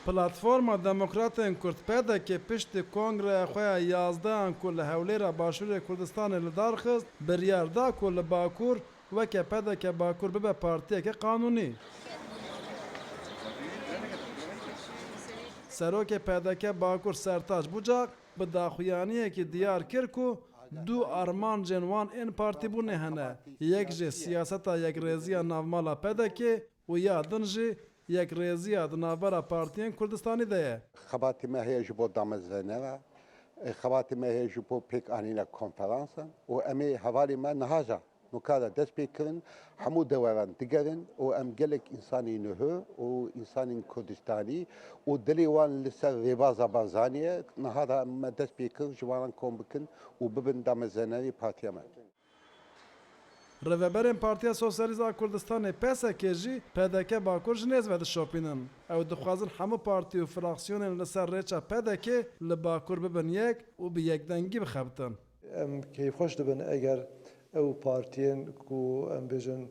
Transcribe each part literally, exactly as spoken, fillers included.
Platforma Demokratên Kurd, P D K, piştî kongreya xwe ya yazdehan ku li Hewlêra Başûrê Kurdistanê li dar xist, biryar da ku li Bakur weke P D K Bakur bibe partiyeke qanûnî. Serokê P D K Bakur Sertaç Bucak bi daxuyaniyekî diyar kir ku du armancên wan ên partîbûnê hene. Yek jî siyaseta yekrêziya navmala P D K û ya din jî yekrêziya di navbera partiyên Kurdistanî de ye. Xebatê me heye ji bo damezrênera, xebatê me heye ji bo pêkanîna konferansan û em ê hevalê me niha ja nuka de dest pê kirin, hemû deweran digerin û em gelek însanên nuhû û însanên Kurdistanî û dilê wan li ser rêbaza Barzanî ye. Niha de me dest pê kir ji wan re kom bikin û bibin damezrênerê partiya me. Rêveberên Partiya Sosyalîst a Kurdistanê, P S K, jî P D K Bakur ji nêz ve dişopînin. Ew dixwazin hemû partî û fraksiyonên li ser rêça P D K li Bakur bibin yek û bi yekdengî bixebitin. Em keyfxweş dibin eger ew partiyên ku em bêjin,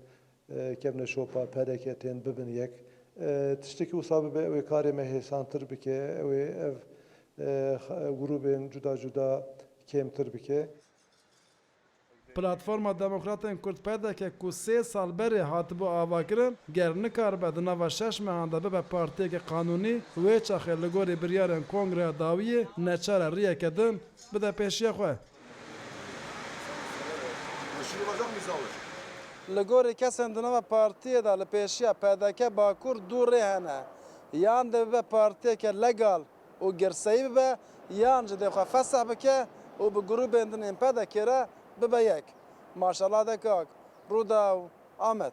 e, kevne şopa P D K tên bibin yek. E, tiştekî wisa bibe ew ê karê me hêsantir bike, ew ê ev, e, xa-, grûbên cuda cuda kêmtir bike. Platforma Demokratên Kurd, P D K, ku sê sal berê hatibû avakirin, ger nikaribe di nava şeş mehan de bibe partiyeke qanûnî, wê çaxê li gorî biryarên Kongreya Dawiyê neçare riyeke din bide pêşiya xwe. Li gorî kesên di nava partiyê de li pêşiya P D K Bakur du rê hene. Yan dê bibe partiyeke legal û girseyî bibe, yan jî dê xwe fesih bike û bi grûbên din ên P D K re bibe yek. Maşela Dekak, Rûdaw, Amed.